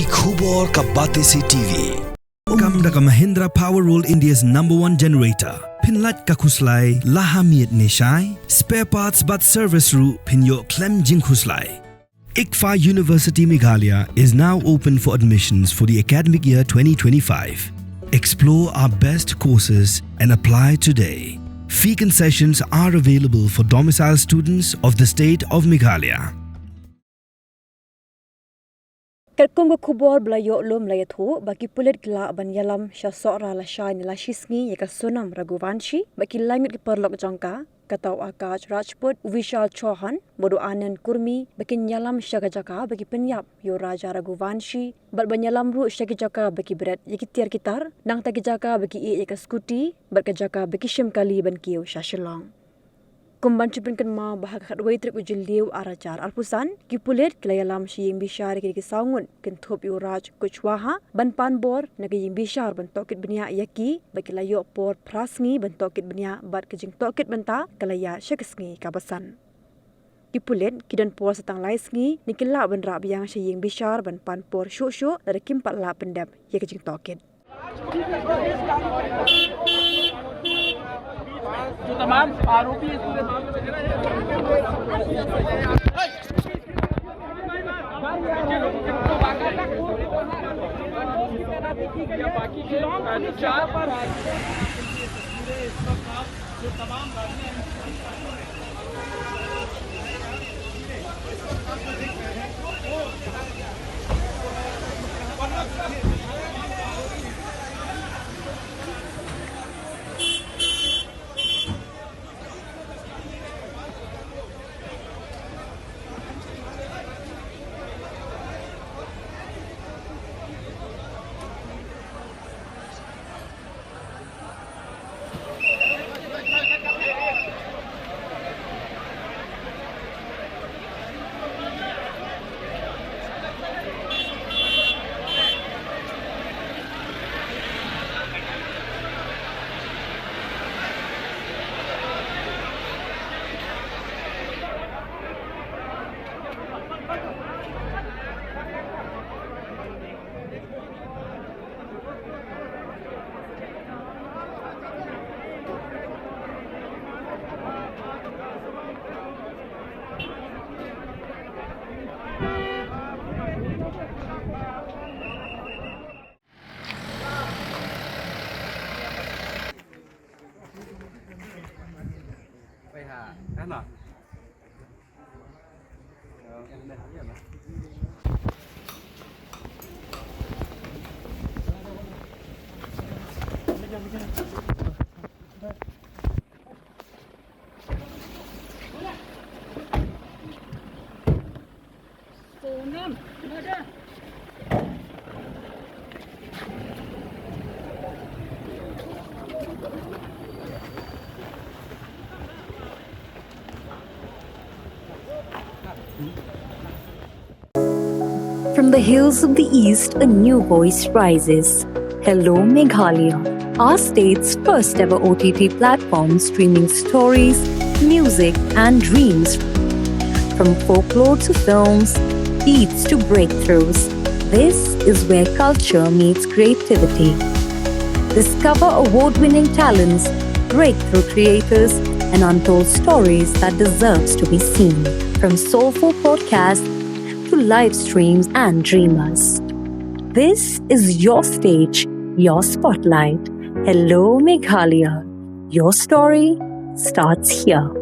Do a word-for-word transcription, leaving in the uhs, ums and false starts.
Ki khubor ka Batesi T V. Kam da ka Mahindra Power World, India's number one generator. Pynlait ka khuslai la ha miet ne shai. Spare parts bad service ruh phin ïoh khlem jingkhuslai. ICFAI University Meghalaya is now open for admissions for the academic year twenty twenty-five. Explore our best courses and apply today. Fee concessions are available for domicile students of the state of Meghalaya. Katkum ka khubor ba la ïoh lum la ïathuh ba ki pulit ki lah ban ïalam sha Sohra lashai ne lashisngi ïa ka Sonam Raghuvanshi bad ki lai ngut ki paralok jong ka, kata u Akash Rajput, u Vishal Chauhan bad u Anand Kurmi ba kin ïalam sha ka jaka ba ki pynïap ïa u Raja Raghuvanshi bad ban ïalam ruh sha ki jaka ba ki bret ïa ki tiar ki tar, nangta ki jaka ba ki ïeh ïa ka scooty bad ka jaka ba ki shim kali ban kiew sha Shillong. Kum ban shu pynkynmaw ba ha ka khatwei tarik u Jylliew ar hajar arphew san, ki pulit ki la ïalam sha ïing bishar ïa ki saw ngut, kynthup ïa u Raj Kushwaha, ban pan bor na ka ïing bishar ban tohkit bniah ïa ki, bad ki la ïoh por phra sngi ban tohkit bniah bad ka jingtohkit bynta ka la ïaid sha ka sngi kaba san. Ki pulit ki don por sa tang lai sngi ne ki lah ban rah biang sha ïing bishar ban pan por shuh shuh lada kim pat lah pyndep ïa ka jingtohkit. जो तमाम आरोपी इस पूरे मामले में जुड़े हैं, बाकी शिलोंग पुलिस यहाँ पर जो तमाम From the hills of the East, a new voice rises. Hello Meghalaya, our state's first ever O T T platform streaming stories, music, and dreams. From folklore to films, beats to breakthroughs, this is where culture meets creativity. Discover award winning talents, breakthrough creators, and untold stories that deserves to be seen. From soulful podcasts to live streams and dreamers. This is your stage, your spotlight. Hello Meghalaya. Your story starts here.